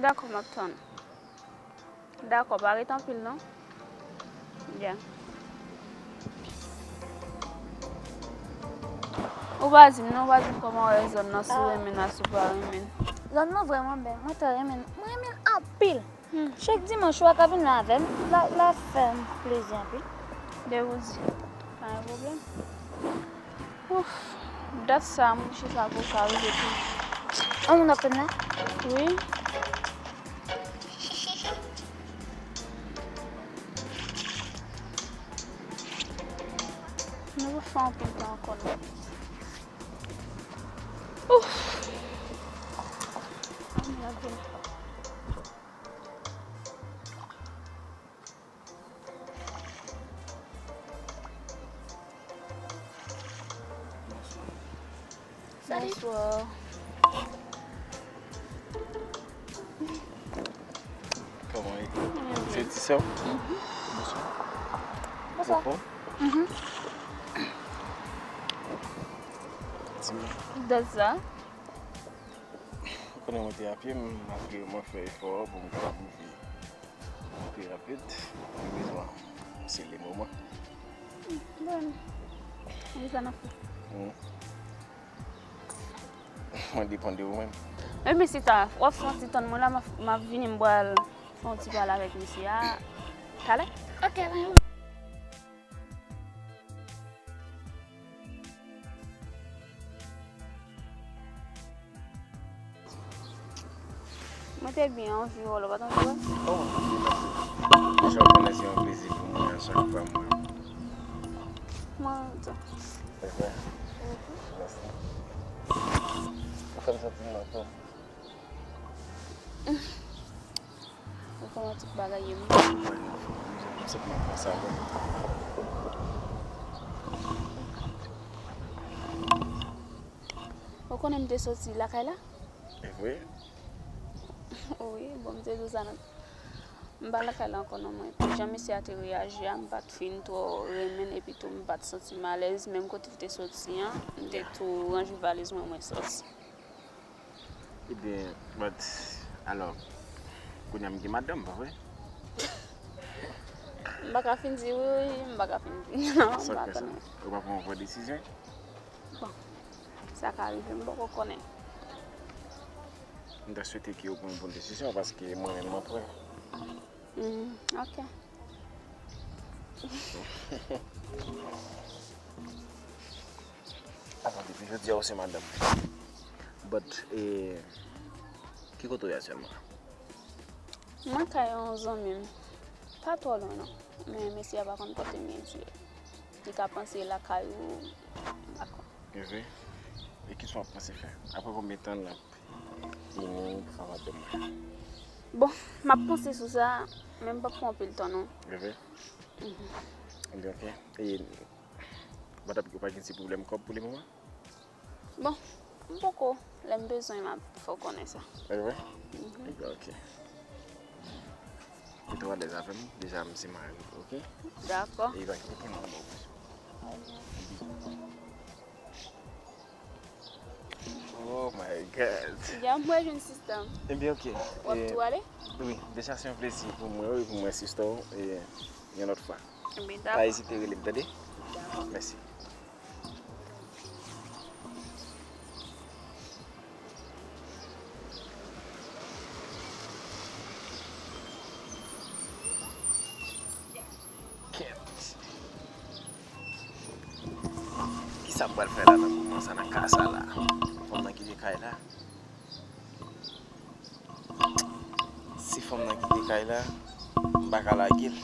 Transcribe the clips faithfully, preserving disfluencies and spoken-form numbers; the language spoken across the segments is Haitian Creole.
Dakò, m ap tann. Dakò, pa ret anpil non. Byen. Ou pa di m non, ou pa di m kòman w wè zòn nan, si w renmen l a, si w pa renmen l. Zòn nan vrèman bèl, mwen trè renmen l. Mwen renmen l anpil. Hmm. Chak dimanch ou a ka vin la avè m, la, la fè m plezi anpil. Depi w di, pa gen pwoblèm. Ouf, dat sa a, mouche sa poko rive tou. An, moun ap tann la? Wi. Nou pa fè anpil tan ankò non. Ouf. An, moun ap vini. Salut. Bonsoir. Kòman ye? Mwen byen. Se ti sè w? Mhm. Bonsoir. Bonsoir. Ou anfòm? Mhm. Di m. Dat sa? Ou konnen mwen te a pye, malgre mwen fè efò pou m kapab rive pi rapid, mwen bezwen sele moman. Bon. Mwen sa nan fè. Hmm. Mwen depann de ou menm. Ebyen, si ta, w ap fè yon ti tann mwen la, m ap, m ap vini, m pral fè yon ti pale avèk mesye a talè. Ok, mwen. Mwen te byen anvi wè w la, ou pa t anvi wè? Oh, deja w konnen se yon plezi pou mwen a chak fwa m wè w. Mwen tou. Se vre? Mhm. Mèsi. Ou fè m santi m anfòm. Ou kòman tout bagay ye menm? Mwen, mwen, mwen, mwen, mwen, mwen, mwen, mwen. Ou konnen m te soti lakay la? E vre? Wi, bon, m te di w sa nan. M pa lakay la ankò non, mwen. Pou jan mesye a te reyaji a, m pa t fin twò renmen l, epi tou m pa t santi m alèz, menm kote l te soti an, m te tou ranje valiz mwen, mwen soti. Ebyen, but, alò, kounye a m gen madanm, pa vre? M pa ka fin di wi, wi, m pa ka fin di non, m pa konnen. Ou pa pran yon vrè desizyon? Bon, sa ka rive, m poko konnen. M ta swete ke ou pran yon bon desizyon, paske mwen menm mwen prè. Mm, ok. Alò, depi jodi a, ou se madanm mwen. But, e, ki kote w ye aktyèlman? Mwen kay yon zanmi m. Pa twò lwen, non. Men mesye a pa konn kote m ye, di. Li ka panse lakay ou, m pa konn. Evre? E kisa w ap panse fè? Apre konbyen tan l ap vini pou fè madanm mwen? Bon, m ap panse sou sa, men m p ap pran anpil tan, non. Evre? Mhm. Ebyen, ok. E, w pa t ap, ou pa gen ti pwoblèm kòb pou le moman? Bon, m poko. Lè m bezwen, m ap fè w konnen sa. Evre? Mhm. Ebyen, ok. Kite w alèz avè m, deja m se mari w, ok? Dakò. E pa kite pou mwen, bon. Oh my God. Ya, m wè jwenn sista m. Ebyen, ok. W ap tou ale? Wi, deja se yon plezi pou mwen, wi, pou mwen, sista w, e yon lòt fwa. Ebyen, dakò. Pa ezite rele m, tande? Dakò. Mèsi. Kèt. Kisa m pral fè la nan moman sa, nan ka sa la? Fanm nan kite kay la. Si fanm nan kite kay la, m pa ka lage l.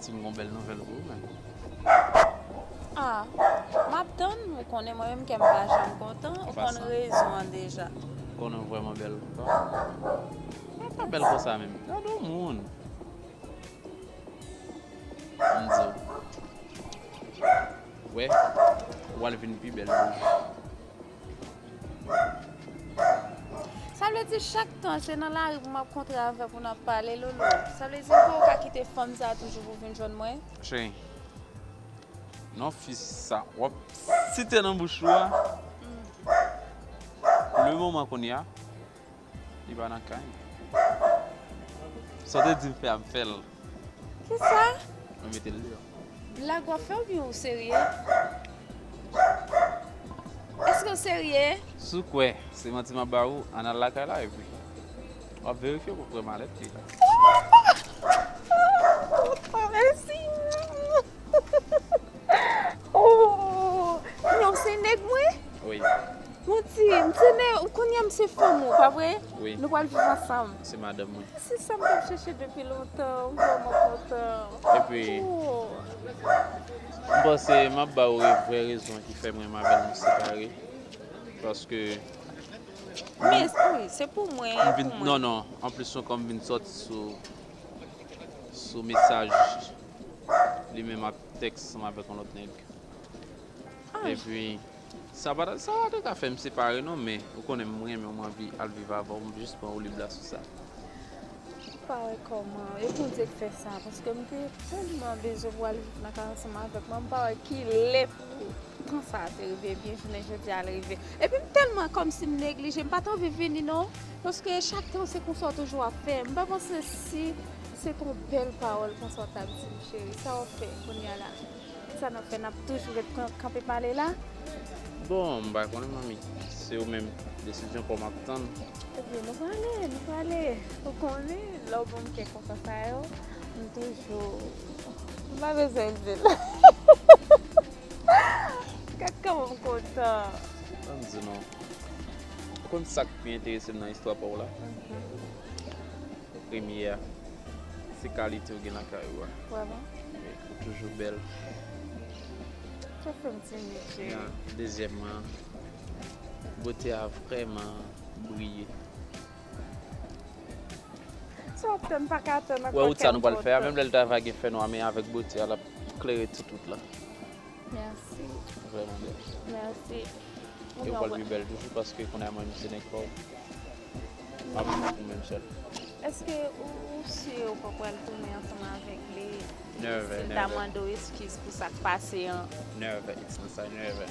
Si m gon bèl nouvèl pou ou menm. Ah, m ap tann, ou konnen mwen menm kè m pa janm kontan, ou konn rezon an deja. Ou konnen w vrèman bèl konsa. Ou pa bèl konsa menm. Gade yon moun. M di w. Wè, ou pral vin pi bèl wi. Sa vle di chak tan se nan lari pou m ap kontre avè w pou n ap pale, Lolo. Sa vle di ou ka kite fanm sa a toujou pou vin jwenn mwen? Cheri, non fi sa w ap site nan bouch ou a, pou le moman kounye a, li pa nan kay. Sa w te di m fè a, m fè l. Kisa? Mwen mete l deyò. Blag w ap fè oubyen ou serye? Èske w serye? Si w kwè se manti m ap ba ou, ann al lakay la epi w ap verifye pou w kwè malèt li la. Mèsi. Oh, non, se nèg mwen? Wi. Manti, m se nèg, kounye a m se fanm ou, pa vre? Wi. Nou pral viv ansanm. Se madanm mwen. Se sa m t ap chèche depi lontan, m vrèman kontan. Epi, oh, m panse m ap ba ou re-, vrè rezon ki fè mwen menm avè l nou separe. Paske men, wi, se pou mwen, m vin, pou mwen. Non, non, anplis ankò m vin sòti sou, sou mesaj li menm ap tèks ansanm avèk yon lòt nèg. Ah. Epi, sa pa ta, sa pa ta ka fè m separe non, men ou konnen m renmen w, m anvi al viv avè w, m jis pran woulib la sou sa. M pa wè kòman, e Bondye k fè sa, paske m te tèlman bezwen pou al viv nan kay ansanm avèk mwen, m pa wè ki lè pou tan sa a te rive, ebyen jounen jodi a l rive. Epi m tèlman kòmsi m neglije, m pa t anvi vini non, paske chak tan se konsa w toujou ap fè. M pa panse si se t on bèl pawòl konsa w t ap di m, cheri, sa w ap fè kounye a la? Sa n ap fè, n ap toujou ret kan-, kanpe pale la? Bon, m pa konnen, manmi. Se ou menm, desizyon pa w m ap tann. Ebyen, nou prale, nou prale. Ou konnen, lè w ban m kè konsa sa yo, m toujou, m pa bezwen di l. Gad kòman m kontan. Ban m di nou, ou konn sa k pi enterese m nan istwa pa w la? Mhm. Premye a, se kalite w gen lakay ou a. Vrèman? Wi, ou toujou bèl. Sa fè m timid, cheri. Ya, dezyèmman, bote a vrèman briye. Sa w ap tann, pa ka tann ankò. Wè wout sa nou pral fè a, menm lè l ta va gen fènwa, men avèk bote a, l ap klere tout wout la. Mèsi. Vrèman bèl. Mèsi. E w pral pi bèl toujou paske kounye a mwen menm se nèg pa w. M ap viv pou mwen sèl. Èske ou, ou si ou pa pral tounen ansanm avèk li? Never, never. Si m ta mande w eskiz pou sa k pase an? Never, it's not, never.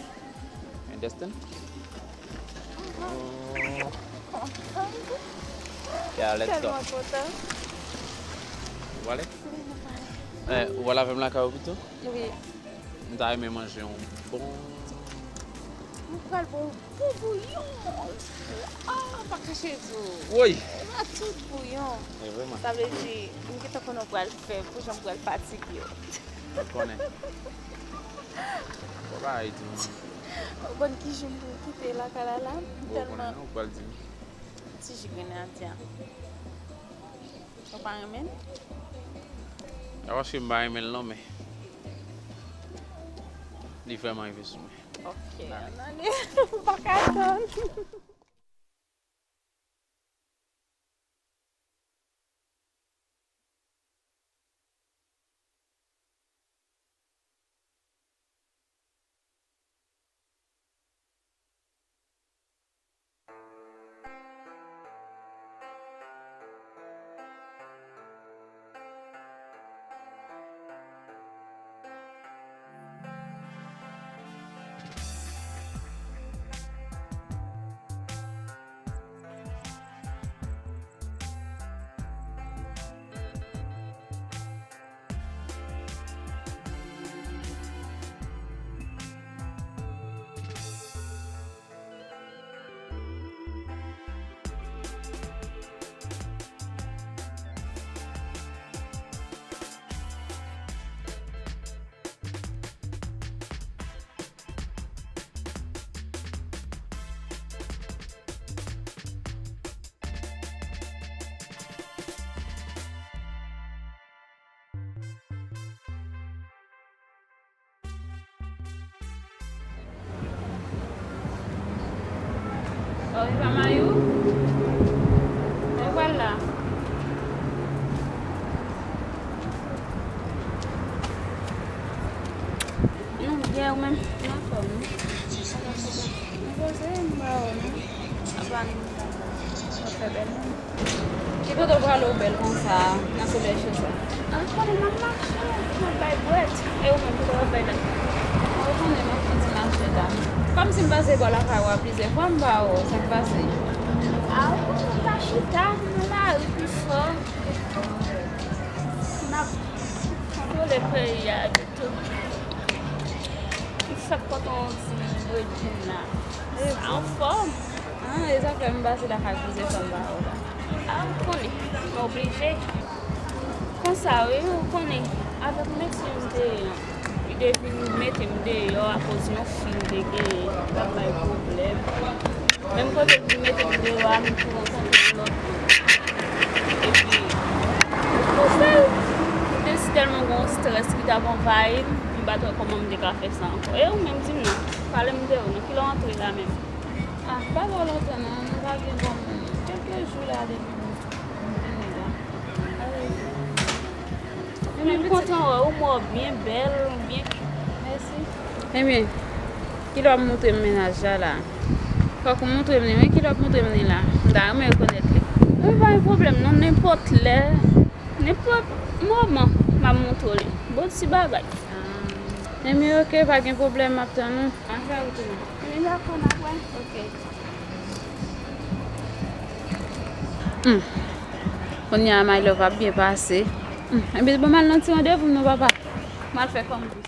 Understand? Mhm. Oh. Kontan. Yeah, let's go. Tèlman kontan. Ou ale? Wi, nou pral. Eh, ou pral avè m lakay ou pito? Wi. M ta renmen manje yon bon. Nou pral bon, bon bouyon. Ah, m pa kache di w. Woy! M pral tout bouyon. E vrèman. Sa vle di, m gentan konnen w pral fè pou jan m pral fatige w. M konnen. Bon bagay tou. Ou konn ki jou m pou kite lakay la la? M tèlman. Ou konnen non, ou pral di m. Ti ji grenadya. Ou pa renmen l? A paske m pa renmen l non, men li vrèman rive sou mwen. Ok, ann ale. M pa ka tann. Oh, e pa Mayou? Mwen pral la. Non, Pierre, ou menm? Nan fòm, wi. Mwen poze, m pa wè w, non. Apa, m pa fè bèl, non. Ki kote w prale w bèl konsa, nan solèy cho sa? A, konnen m ap mache, m ap bay bwèt. E ou menm, kote w ap bay la? Mwen konnen m ap fè ti mache la. Kòmsi m pase bò lakay ou a plizyè fwa, m pa wè w, sa k pase? A, ou konnen m ta chita nan lari pifò. M ap kontwole peyi a, di tou. M fèk pote yon ti bredin la. Anfòm. Ah, e sa fè m pase lakay plizyè fwa m pa wè w la. Ah, ou konnen. M oblije. Konsa, wi, ou konnen. Avèk mesye m te ye an. Li te vin mete m deyò akoz yon fi m te genyen. L ap bay pwoblèm. Menm kote l vin mete m deyò a, m tou rankontre yon lòt moun. Epi, m pouse l. M te si tèlman gen yon estrès ki t ap anvayi m, m pa t wè kòman m te ka fè sa ankò. E ou menm, di m non, pale m de ou, nan ki lè w antre la menm? Ah, pa twò lontan non, nou pa gen bon moun. Kèlke jou la depi m vini la. Ebyen, m kontan wè w, ou mò byen bèl, ou byen. Mèsi. Ebyen, kilè w ap montre m mennaj la la? Fòk ou montre m li, wi, kilè w ap montre m li la? M ta renmen rekonèt li. Wi, pa gen pwoblèm non, nenpòt lè, nenpòt moman, m ap montre w li. Bon ti bagay. Ah. Ebyen, oke, pa gen pwoblèm, m ap tann ou. Anfè ou tounen. Li dakò, n ap wè. Oke. Hmm. Kounye a, My Love ap byen pase. Hmm. Ebyen, bon, m al nan ti randevou m non, papa. M al fè kòm jis.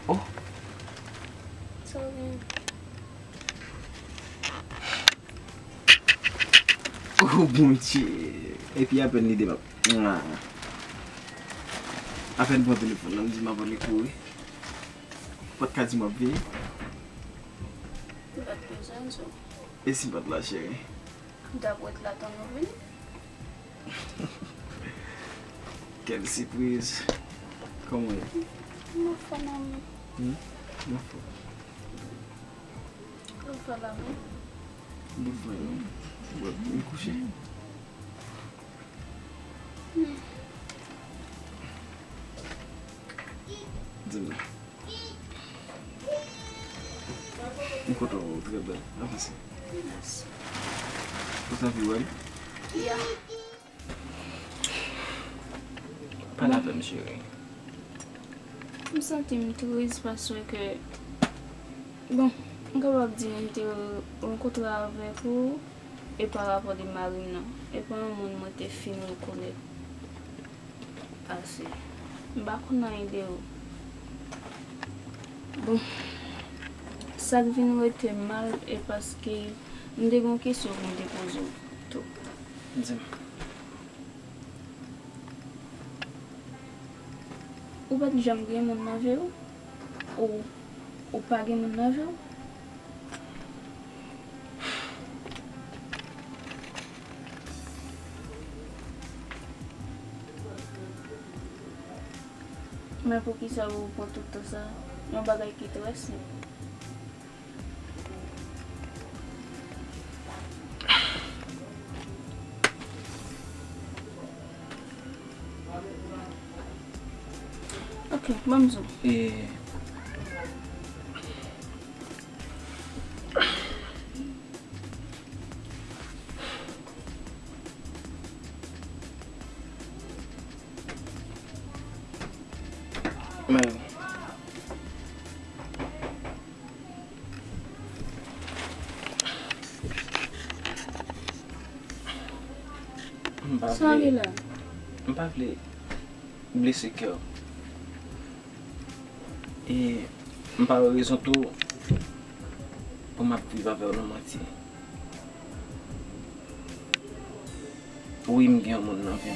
Oh. Sa w gen? Oh, Bondye. Epi apèn li de m ap. Apèn pran telefòn nan, m di m ap antre kouri. Ou pa t ka di m w ap vini? M pa t bezwen di w. E si m pa t la, cheri? M t ap ret la tann ou vini. Quelle surprise! Kòman w ye? M anfòm, amour. Hmm? M anfòm. Ou fè la, non? M fè, non. Ou wè, m kouche. Hmm. Di m la. M kontan wè w, trè bèl. Avanse. Mèsi. Ou santi w bèl? Ya. Pale avè m, cheri. M santi m tris paske, bon, m kapab di m te rankontre avèk ou e pa rapò de mari m nan. E pa yon moun mwen te fin rekonèt ase. M pa konn anyen de ou. Bon, sa k vin rete m mal e paske m te gen yon kesyon pou m te poze w tou. Di m. Ou pa t janm gen moun nan vi w? Ou, ou pa gen moun nan vi w? Men poukisa ou pran tout tan sa? Yon bagay ki trè senp. Ok, ban m di w. E, men, m pa vle, m pa vle blese kè w. E m pa wè rezon tou M ap viv avè w nan manti. Wi, m gen yon moun nan vi m.